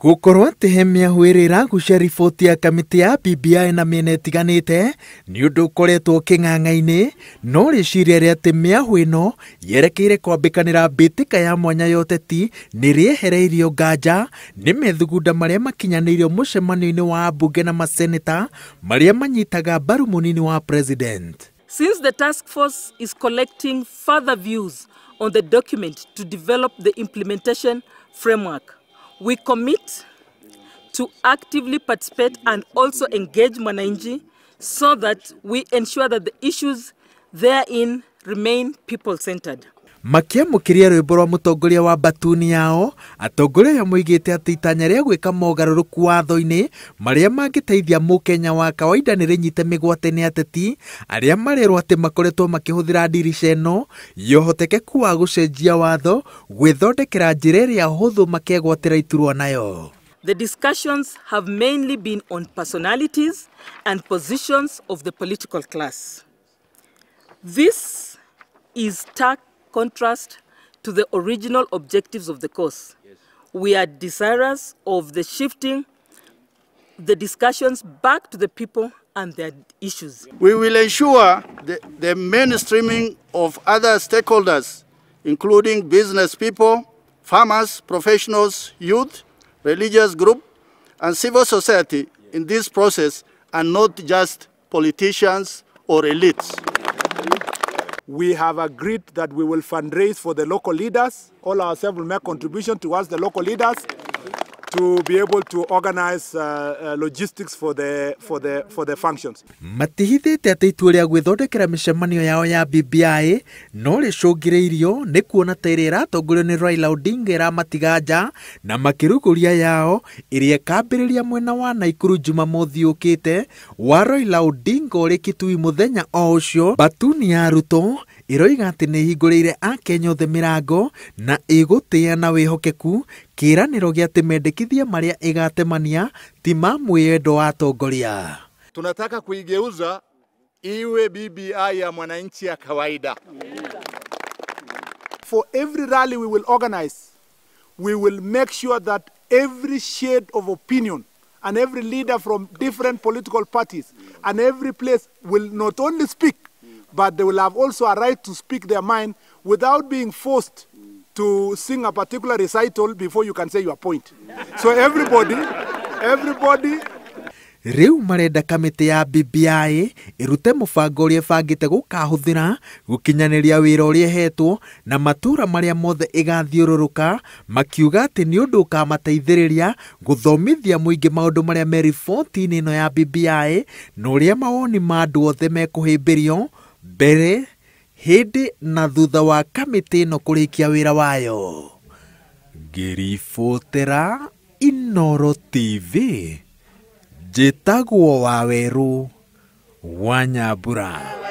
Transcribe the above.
Gũkorwo atĩ he mĩahũ ĩrĩa ĩragucia riboti ya kamĩtĩ ya BBI na mĩena ĩtiganĩte nĩ ũndũ ũkoretwo kĩng'ang'a-inĩ, no rĩciria rĩa atĩ mĩahũ ĩno yerekeire kwambĩkanĩra mbĩtĩka ya mwanya ya ũteti nĩ rĩehereirio nganja nĩ methugunda marĩa makinyanĩirio mũcemanio-inĩ wa ambunge na maseneta marĩa manyitaga mbaru mũnini wa president. Since the task force is collecting further views on the document to develop the implementation framework, we commit to actively participate and also engage mwananchi so that we ensure that the issues therein remain people-centered. Makiamũkĩria rwĩmbo rwa mũtongoria wa batuni yao, atongoria aya moigĩte atĩ itanya rĩa gwĩka mogarũrũku watho-inĩ marĩa mangĩteithia mũkenya wa kawaida nĩ rĩnyite mĩgwate nĩ ateti arĩa marerwo atĩ makoretwo makĩhũthĩra ndirica ĩno ya ũhotekeku wa gũcenjia watho gwĩthondekera njĩra ĩrĩa hũthũ makegwatĩra iturwa nayo. The discussions have mainly been on personalities and positions of the political class. This is stark contrast to the original objectives of the course. Yes. We are desirous of the shifting the discussions back to the people and their issues. We will ensure the mainstreaming of other stakeholders, including business people, farmers, professionals, youth, religious group, and civil society in this process, and not just politicians or elites. We have agreed that we will fundraise for the local leaders. All ourselves will make contribution towards the local leaders to be able to organize logistics for the functions. Matihithĩte atĩ itua rĩa gwĩthondekera mĩcemanio yao ya BBI no rĩcũngĩrĩirio nĩ kuona ta ĩrĩa ĩratongorio nĩ Raila Odinga ĩramatiga nja na makĩrugũria yao ĩrĩa ĩkambĩrĩria mwena wa Naikuru Jumamothi yũkĩte wa Raila Odinga ũrĩ Kitui mũthenya o ũcio. Batuni ya Ruto ĩroiga atĩ nĩ ĩhingũrĩire akenya othe mĩrango na ĩgũtĩĩa na wĩhokeku kĩĩranĩro gĩa atĩ mendekithia marĩa ĩgatemania ti ma mwĩyendo wa atongoria. Tunataka kuigeuza iwe BBI ya mwananchi ya kawaida. For every rally we will organize, we will make sure that every shade of opinion and every leader from different political parties and every place will not only speak, but they will have also a right to speak their mind without being forced to sing a particular recital before you can say your point. So everybody Rĩu marenda kamĩtĩ ya BBI ĩrute mũbango ũrĩa ĩbangĩte gũkahũthĩra gũkinyanĩria wĩra ũrĩa ĩhetwo na matũra marĩa mothe ĩgathiũrũrũka, makiuga atĩ nĩ ũndũ ũkamateithĩrĩria gũthomithia mũingĩ maũndũ marĩa me riboti-inĩ ĩno ya BBI na ũrĩa mawoni ma andũ othe mekũhĩmbĩrio mbere, hĩndĩ na thutha wa kamĩtĩ ĩno kũrĩkia wĩra wayo. Ngĩribotera Inooro TV, njĩtagwo Wawerũ wa Nyambura.